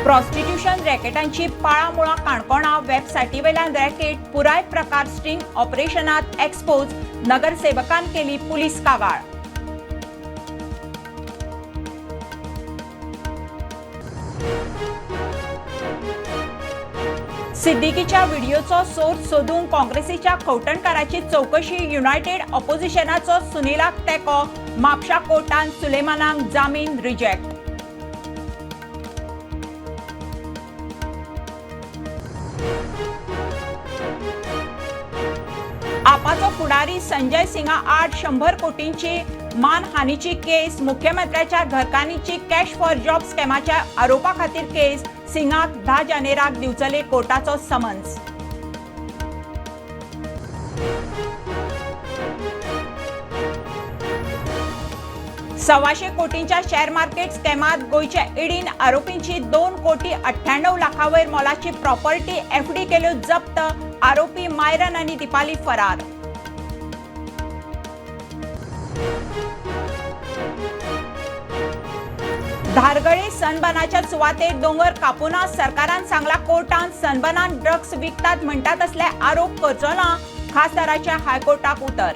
Prostitution रॅकेटांची पाळामुळां काणकोणा वेबसायटी वयल्यान racket पुराय प्रकार स्टिंग ऑपरेशनात एक्सपोज. नगरसेवकान केली पुलीस कागाळ. सिद्दीकीच्या व्हिडिओचो सोर्स सोदूंक काँग्रेसीच्या खवटणकाराची चवकशी. युनायटेड ऑपोजिशनाचो सुनीलाक तेंको. म्हापशा कोर्टान सुलेमानाक जामीन रिजेक्ट. आपाचो फुडारी संजय सिंगा आड 100 कोटींची मानहानीची केस. मुख्यमंत्र्याच्या घरकान्नीची कॅश फॉर जॉब स्कॅमाच्या आरोपा खातीर केस. सिंगाक 10 जानेराक दिवचले कोर्टाचो समन्स. 125 कोटींच्या शेअर मार्केट स्कॅमात गोंयच्या ईडीन आरोपींची 2 कोटी 98 लाखावयर मोलाची प्रॉपर्टी एफडी केल्यो जप्त. आरोपी मायरन आनी दीपाली फरार. धारगळे सनबनाच्या सुवातेर दोंगर कापुना सरकारान सांगला कोर्टान. सनबनान ड्रग्स विकतात म्हणटात असले आरोप करचो ना, खासदाराच्या हायकोर्टाक उतर.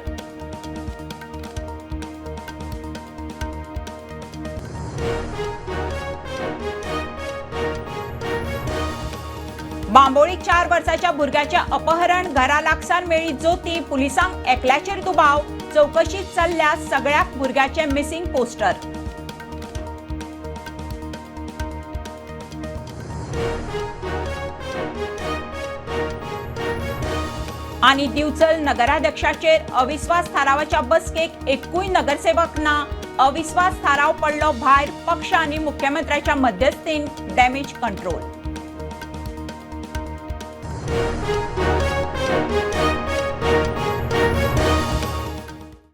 बांबोळी 4 वर्साच्या भुरग्याचें अपहरण. घरा लागसार मेळ्ळी जोती. पुलिसांक एकल्याचेर दुबाव. चवकशी चल्ल्या. सगळ्याक भुरग्याचे मिसिंग पोस्टर. आणि दिवचल नगराध्यक्षाचेर अविस्वास थारावाच्या बसकेक एकूय नगरसेवक ना. अविस्वास थाराव पडलो भायर. पक्ष आणि मुख्यमंत्र्याच्या मध्यस्थीन डॅमेज कंट्रोल.